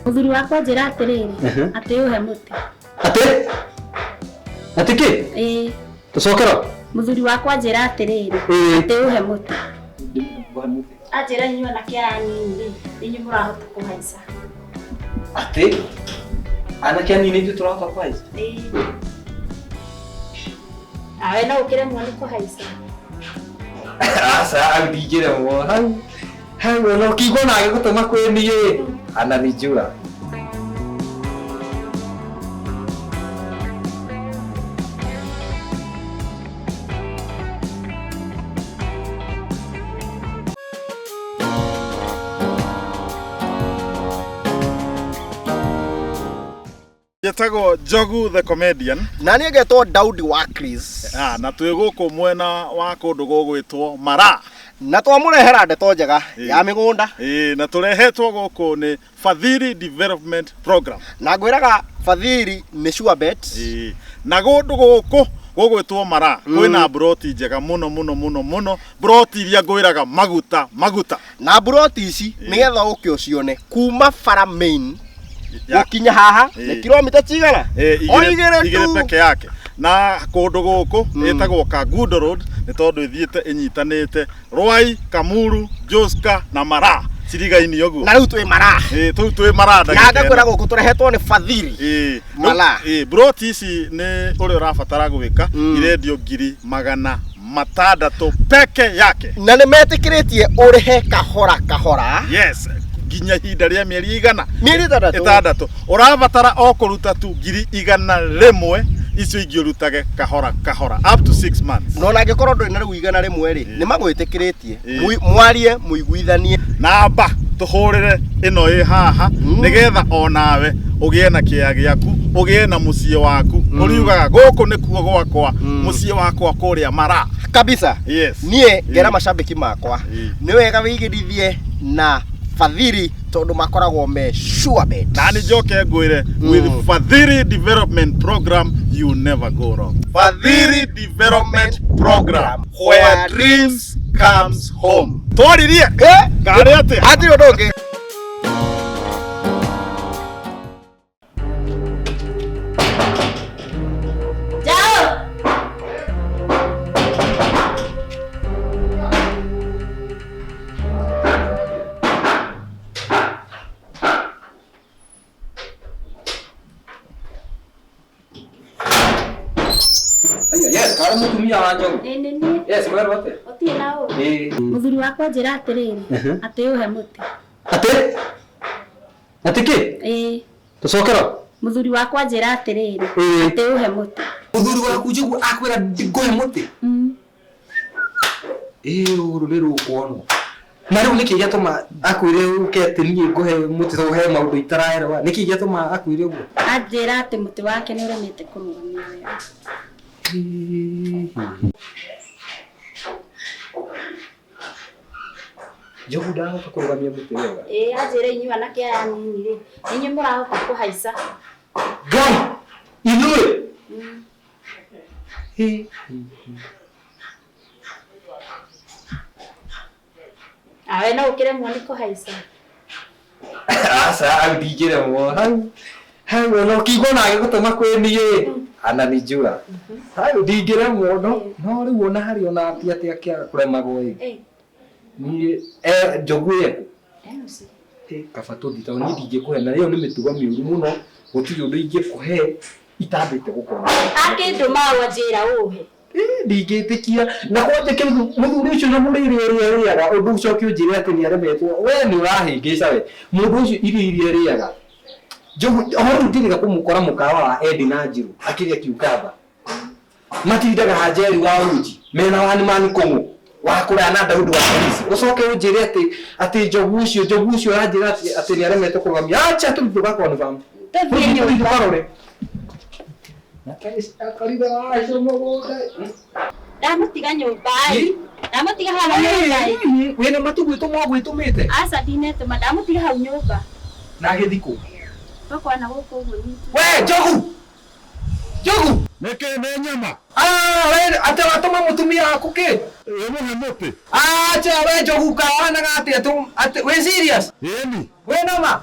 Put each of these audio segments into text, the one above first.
Mũthuri wakwa njĩra atĩrĩrĩ, atĩ ũhe mũtĩ. Atĩ? Atĩ kĩ? Ĩĩ. Tũcokera? Mũthuri wakwa njĩra atĩrĩrĩ, Ĩĩ. atĩ ũhe mũtĩ. Anjĩra inyuĩ anake aya anini rĩ, inyuĩ mũrahota kũhaica. Atĩ? Anake anini ithuĩ tũrahota kũhaica? Ĩĩ. Nawe no ũkĩremwo nĩ kũhaica. Aca, hau ndingĩremwo. Hau, hau ona ũkĩigua ona agĩgũtũma kwĩ niĩ, ananijua. Njĩtagwo Njogu the comedian. Na niĩ ngetwo Daudi wa Chris. Ah, na twĩ gũkũ mwena wa kũndũ gũgwĩtwo Mara. Na twamũrehera ndeto njega Ĩĩ. ya mĩgũnda. Ĩĩ, na tũrehetwo gũkũ nĩ Fadhili Development Program. Na ngwĩraga Fadhili nĩ sure bet. Ĩĩ. Na kũndũ gũkũ gũgwĩtwo Mara kwĩna mburoti njega mũno mũno mũno mũno, mburoti iria ngwĩraga maguta maguta. Na mburoti ici nĩgetha ũke ũcione kuma bara main gũkinya haha nĩ kilomita cigana? O igĩrĩ Igĩrĩ tu. peke yake. Na kũndũ gũkũ ĩtagwo Kangundo Road nĩ tondũ ĩthiĩte ĩnyitanĩte Rwai, Kamuru, Joska na Mara cirigaini ũguo. Na rĩu twĩ Mara. Ĩĩ, tũu twĩ Mara Na ndagĩka ngakwĩra ĩno. gũkũ tũrehetwo nĩ Fadhili. Ĩĩ. Mara. Ĩĩ, mburoti ici nĩ ũrĩa ũrabatara gwĩka irendio 600,000 peke yake. Na nĩ metĩkĩrĩtie ũrĩhe kahora kahora. Yes, nginya ihinda rĩa mĩeri igana. Mĩeri ĩtandatũ. Ĩtandatũ. Ũrabatara o kũruta tu 100,000, icio ingĩ ũrutage kahora kahora up to 6 months. Na ona angĩkorwo ndũrĩ na rĩu 100 rĩ, nĩ magwĩtĩkĩrĩtie. Ĩĩ. Mwarie, mũiguithanie. Namba tũhũrĩre ĩno ĩ haha nĩgetha onawe ũgĩe na kĩea gĩaku, ũgĩe na mũciĩ waku. Ũriugaga gũkũ nĩkuo gwakwa, mũciĩ wakwa kũrĩa Mara. Kabisa. Yes. Niĩ ngera Ĩĩ. macambĩki makwa. Ĩĩ. Nĩ wega wĩigĩrithie na Fadhili tondũ makoragwo me sure bet. Na nĩ njoke ngwĩre, with Fadhili Development Program you never go wrong. Fadhili Development Program, where dreams comes home. Twaririe. Eh? Karĩ atĩa? Hatirĩ ũndũ ũngĩ. Jao! Aya, yes, karĩ mũtumia wa Njogu. Ĩĩ nĩ niĩ. Yes, mwerwo atĩa? Gũtirĩ na ũru. Ĩĩ. Mũthuri wakwa njĩra atĩrĩrĩ, atĩ ũhe mũtĩ. Atĩ? Atĩ kĩ? Ĩĩ. Tũcokera? Mũthuri wakwa njĩra atĩrĩrĩ, Ĩĩ. atĩ ũhe mũtĩ. Mũthuri waku Njogu akwĩra ngũhe mũtĩ? Ĩĩ, rũrũ nĩ rũkuonwo. Na rĩu nĩkĩ gĩatũma akwĩre ũke atĩ niĩ ngũhe mũtĩ tondũ he maũndũ itaraerewa? Nĩkĩ gĩatũma akwĩre ũguo? Anjĩra atĩ mũtĩ wake nĩ ũremete kũrũgamia wega. Njogu ndarahota kũrũgamia mũtĩ wega. Ĩĩ, anjĩra inyuĩ anake aya anini rĩ, inyuĩ mũrahota kũhaica. Ngai, ithuĩ? Ĩ. Nawe no ũkĩremwo nĩ kũhaica. Aca, hau ndingĩremwo. Hau, hau ona ũkĩigua ona agĩgũtũma kwĩ niĩ, ananijua. Hau ndingĩremwo, no, no rĩu ona harĩ ona atĩ atĩ akĩaga kũremagwo ĩ. Ĩĩ. Niĩ, Njogu ĩ kũ? Eh, mũciĩ. Ĩ, kaba tũthiĩ tondũ niĩ ndingĩkũhe, na ĩyo nĩ mĩtugo mĩũru mũno, gũtirĩ ũndũ ingĩkũhe itambĩte gũkona. Akĩndũma anjĩra ũhe. Ĩ, ndingĩtĩkia. Na kwanja kĩu mũthuri ũcio na mũrĩre ũrĩa arĩaga, ũndũ ũcoke ũnjĩre atĩ nĩ aremetwo. We nĩ ũrahĩngĩca we. Mũndũ ũcio irio iria arĩaga. Njogu, o rĩu njĩrĩga kũmũkora mũkawa wa Eddie na Njirũ akĩrĩa cucumber. Matindaga ha Njeri wa Uji, mena wani mani kũng'ũ. Wa kũraya na Daudi wa Polisi. Ũcoke ũnjĩre atĩ Njogu ũcio, Njogu ũcio ũranjĩra atĩ nĩ aremetwo kũrũgamia. Acha tũthiĩ tũgakonfirm. Tũthiĩ Tũthiĩ nyũmba. tũkarore. Akarire wacio mũgũnda. Ndamũtiga nyũmba ĩ. Ndamũtiga haha nyũmba ĩ. Wĩna matu gwĩtũma ũgwĩtũmĩte? Aca ndinetũma, ndamũtiga hau nyũmba. Na agĩthiĩ kũ? Tũkona gũkũ ũguo nyitũ. We Njogu! Njogu! Nĩkĩ nĩ nyama? Ah, we atĩ watũma mũtumia waku kĩ? Ĩmũhe mũtĩ. Acha we Njogu kawanaga atĩa atĩ wĩ serious? Ĩni. Wĩ noma?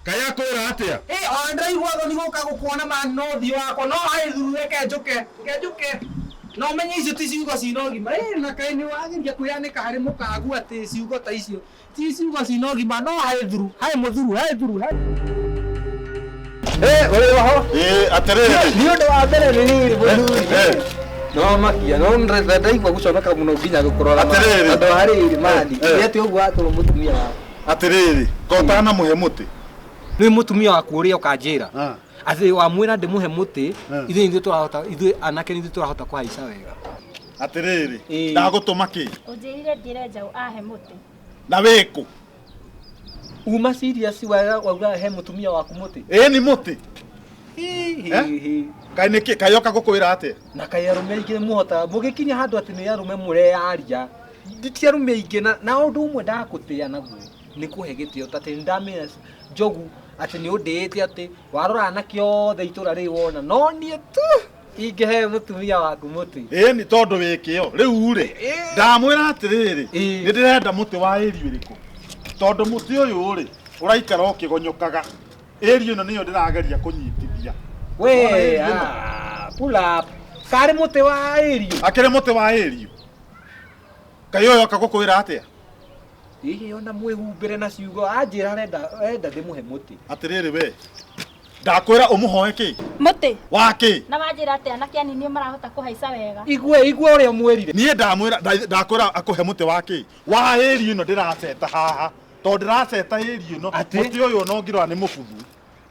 Kaĩ akwĩra atĩa? Ona ndĩraigua thoni gũka gũkuona mani no ũthiũ wakwa no haithuru reke njũke reke njuke no menye icio ti ciugo cina ũgima. Na kaĩ nĩ wageria kwĩyanĩka harĩ mũkagu atĩ ciugo ta icio ti ciugo cina ũgima no haithuru haĩ mũthuru haithuru haĩ. Ũrĩ oho? Atĩrĩrĩ. Nĩ ũndũ wa mbere nĩ rĩrĩ mũthuri. No makia no ndaigua gũconoka mũno nginya gũkũrora. Atĩrĩrĩ. Tondũ wa rĩrĩ mani. Nĩ atĩ ũguo watũrwo mũtumia waku. Atĩrĩrĩ, ko ũtanamũhe mũtĩ? Nĩ mũtumia waku ũrĩa ũkanjĩra. Atĩ wamwĩra ndĩmũhe mũtĩ, ithuĩ ithuĩ tũrahota ithuĩ anake nĩ ithuĩ tũrahota kũhaica wega. Atĩrĩrĩ, ndagũtũma kĩ? Ũnjĩrire njĩre njaũ ahe mũtĩ. Na wĩkũ? Uma serious wauga he mũtumia waku mũtĩ? Ĩĩ nĩ mũtĩ. Kaĩ nĩkĩ kaĩ oka gũkwĩra atĩa? Na kaĩ arũme aingĩ mũhotaga mũgĩkinya handũ atĩ nĩ arũme mũreyaria. Ti arũme aingĩ na ũndũ ũmwe ndakũtĩa naguo nĩ kũhe gĩtĩo ta atĩ nĩndamenya njogu atĩ nĩ ũndĩĩte atĩ warora anake othe itũra rĩrĩ wona no niĩ tu ingĩhe mũtumia waku mũtĩ. Ĩĩ nĩ tondũ wĩ kĩo. Rĩu rĩ ndamwĩra atĩrĩrĩ nĩ ndĩrenda mũtĩ wa ĩri ĩrĩkũ tondũ mũtĩ ũyũ rĩ ũraikara ũkĩgonyokaga. Ĩri ĩno nĩyo ndĩrageria kũnyitithia. We, pull up. Karĩ mũtĩ wa ĩri. Akĩrĩ mũtĩ wa ĩri. Kaĩ ũyũ oka gũkwĩra atĩa? Ĩĩ ona mwĩhumbĩre na ciugo anjĩra arenda ndĩmũhe mũtĩ. Atĩrĩrĩ we ndakwĩra ũmũhoe kĩ? Mũtĩ. Wa kĩ? Na wanjĩra atĩ anake anini marahota kũhaica wega. Igue igue ũrĩa ũmwĩrire. Niĩ ndamwĩra ndakwĩra akũhe mũtĩ wa kĩ? Wa ĩri ĩno ndĩraceta haha. Tondũ ndĩraceta ĩri ĩno mũtĩ ũyũ ona ũngĩrora nĩ mũbuthu.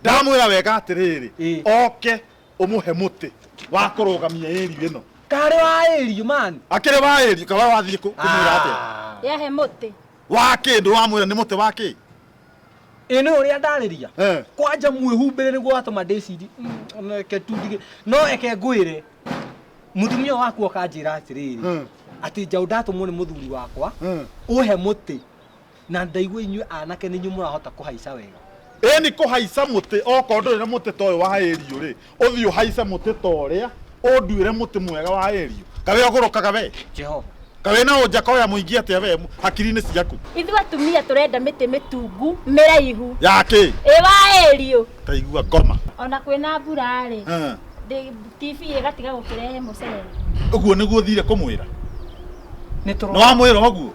Ndamwĩra wega atĩrĩrĩ oke ũmũhe mũtĩ wa kũrũgamia ĩri ĩno. Karĩ wa ĩri man. Akĩrĩ wa ĩri kawa wathiĩ kũmwĩra atĩa? Yahe mũtĩ. Wa kĩ ndũramwĩra nĩ mũtĩ wa kĩ? Ĩ nĩ ũrĩa ndarĩria. Kwanja mwĩhumbĩre nĩguo watũma ndĩcirie reke tu ndige no eke ngwĩre mũtumia waku akanjĩra atĩrĩrĩ atĩ njaũ ndatũmwo nĩ mũthuri wakwa ũhe mũtĩ na ndaigua inyuĩ anake nĩ inyuĩ mũrahota kũhaica wega. Ĩ nĩ kũhaica mũtĩ okorwo ndũrĩ na mũtĩ ta ũyũ wa ĩriũ rĩ ũthiĩ ũhaice mũtĩ ta ũrĩa ũnduĩre mũtĩ mwega wa ĩriũ. Kaĩ ũgũrũkaga we? Jehova. Kaĩ na ũnjakoya mũingĩ atĩa we hakiri-inĩ ciaku? Ithuĩ atumia tũrenda mĩtĩ mĩtungu mĩraihu. Ya kĩ? Ĩ wa ĩriũ. Taigua ngoma. Ona kwĩna mbura rĩ TV ĩgatiga gũkĩrehe mũcere. Ũguo nĩguo ũthire kũmwĩra? Nĩ wamwĩra ũguo?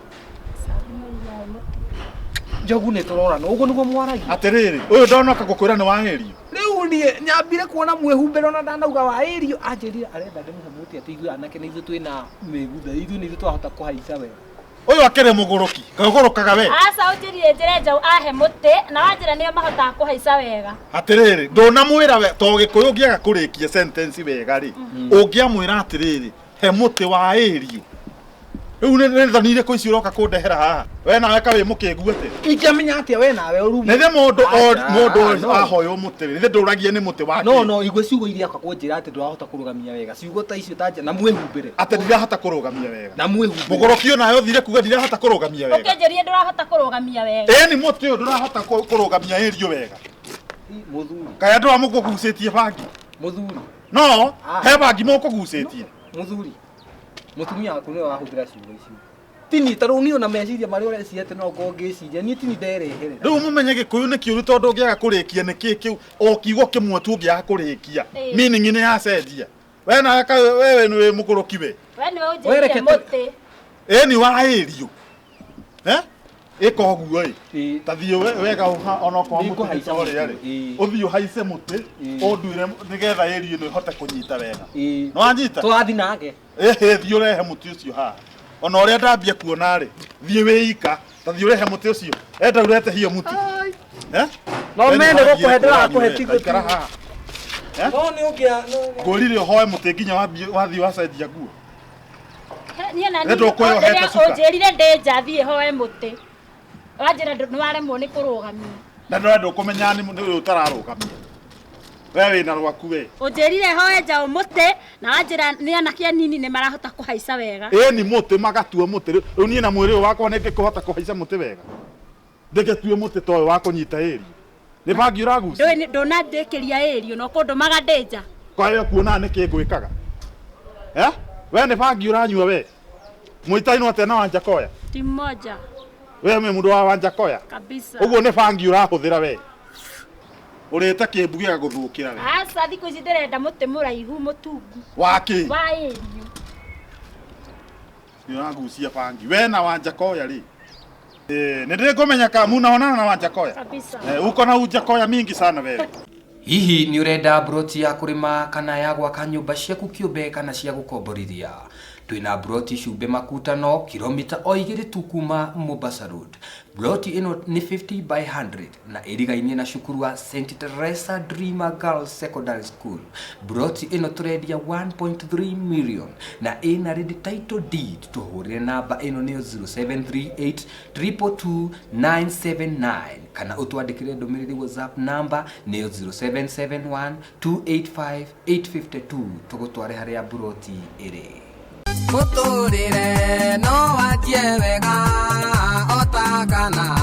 Njogu nĩ tũrorana ũguo nĩguo mwaragia. Atĩrĩrĩ ũyũ ndonoka gũkwĩra nĩ wa ĩriũ. Rĩu niĩ nyambire kuona mwĩhumbĩro na ndanauga wa ĩriũ anjĩrire arenda ndĩmũhe mũtĩ atĩ ithuĩ anake nĩ ithuĩ twĩna mĩgutha ithuĩ nĩ ithuĩ twahota kũhaica wega. Ũyũ akĩrĩ mũgũrũki kaĩ ũgũrũkaga we? Aca ũnjĩrire njĩre njaũ ahe mũtĩ na wanjĩra nĩo mahotaga kũhaica wega. Atĩrĩrĩ ndũnamwĩra we to Gĩkũyũ ũngĩaga kũrĩkia sentence wega rĩ ũngĩamwĩra atĩrĩrĩ he mũtĩ wa ĩriũ. Rĩu nĩ thoni irĩkũ ici ũroka kũndehera haha? We nawe ka wĩ mũkĩgu atĩa? Ingĩamenya atĩa we nawe ũruma? Nĩ mũndũ mũndũ ahoywo mũtĩ rĩ, nĩ ndũragia nĩ mũtĩ wa kĩ? No no igue ciugo iria oka kũnjĩra atĩ ndũrahota kũrũgamia wega. Ciugo ta icio ta na mwĩhumbĩre. Atĩ ndirahota kũrũgamia wega. Na mwĩhumbĩre. Mũgũrũki ũyũ nawe ũthire kuga ndirahota kũrũgamia wega. Ũkĩnjĩrire ndũrahota kũrũgamia wega. Ĩĩ nĩ mũtĩ ũyũ ndũrahota kũrũgamia ĩriũ wega. Mũthuri. Kaĩ andũ a mũkũgucĩtie bangi? Mũthuri. No, he bangi mũkũgucĩtie. Mũthuri. Mũtumia waku nĩwe wahũthĩra ciugo icio. Tini ta rĩu niĩ ona meciria marĩa ũreciria atĩ no ngorwo ngĩciria niĩ tini ndereherera. Rĩu mũmenye Gĩkũyũ nĩ kĩũru tondũ ũngĩaga kũrĩkia nĩ kĩ kĩu o kiugo kĩmwe tu ũngĩaga kũrĩkia meaning nĩ yacenjia. We nawe ka wewe nĩ wĩ mũgũrũki we. We nĩwe ũnjĩrire mũtĩ. Ĩ nĩ wa ĩriũ. Ĩka ũguo ĩ ta thiĩ wega ona okorwo mũtĩ ta ũrĩa rĩ ũthiĩ ũhaice mũtĩ ũnduĩre nĩgetha ĩriũ ĩno ĩhote kũnyita wega. Nĩ wanyita? Tũrathiĩ nake. Ĩhĩ thiĩ ũrehe mũtĩ ũcio haha. Ona ũrĩa ndambia kuona rĩ thiĩ wĩika ta thiĩ ũrehe mũtĩ ũcio. Enda ũrete hiyo mũtĩ. No mene gũkũhe ndĩrakũhe ti gũikara haha. No nĩ ũngĩa ngũrire ũhoe mũtĩ nginya wathiĩ wacenjia nguo. Niĩ na niĩ ũnjĩrire ndĩ nja thiĩ hoe mũtĩ. Wanjĩra nĩ waremwo nĩ kũrũgamia. Na ndũrenda ũkũmenya nĩ ũyũ ũtararũgamia. We wĩna rwaku we. Ũnjĩrire hoe njaũ mũtĩ na wanjĩra nĩ anake anini nĩ marahota kũhaica wega. Ĩ nĩ mũtĩ magatua mũtĩ. Rĩu niĩ na mwĩrĩ ũyũ wakwa nĩ ngĩkũhota kũhaica mũtĩ wega. Ndĩgĩtue mũtĩ ta ũyũ wa kũnyita ĩriũ. Nĩ bangi ũragucia? Ndũnandĩkĩria ĩriũ no kũndũmaga ndĩ nja. Kwayo kuona nĩ kĩ ngwĩkaga? We nĩ bangi ũranyua we? Mũitainwo atĩa na Wanjakoya? Ti mmoja. We wĩ mũndũ wa Wanjakoya? Kabisa. Ũguo nĩ bangi ũrahũthĩra we? Ũrĩte kĩmbu gĩgagũthũkĩra we. Aca thikũ ici ndĩrenda mũtĩ mũraihu mũtungu. Wa kĩ? Wa ĩriũ. Nĩ ũragucia bangi. We na Wanjakoya rĩ. Eh, nĩ ndĩrĩ ngũmenya ka munaonana na Wanjakoya? Kabisa. Eh, uko na Ujakoya mingi sana wewe. Hihi nĩ ũrenda mburoti ya kũrĩma kana ya gwaka nyũmba ciaku kĩũmbe kana cia gũkomborithia? Twĩna mburoti Cumbĩ Makutano, kilomita o 2 tu kuma Mombasa Road. Mburoti ĩno nĩ 50 by 100 na ĩrigainie na cukuru wa St Teresa Dreamer Girls Secondary School. Mburoti ĩno tũrendia 1.3 million na ĩna ready title deed. Tũhũrĩre namba ĩno nĩyo 0738 222 979 kana ũtwandĩkĩre ndũmĩrĩri WhatsApp namba nĩyo 0771 285 852 tũgũtware harĩa mburoti ĩrĩ. Mũtũrĩre no wanjie wega o ta kana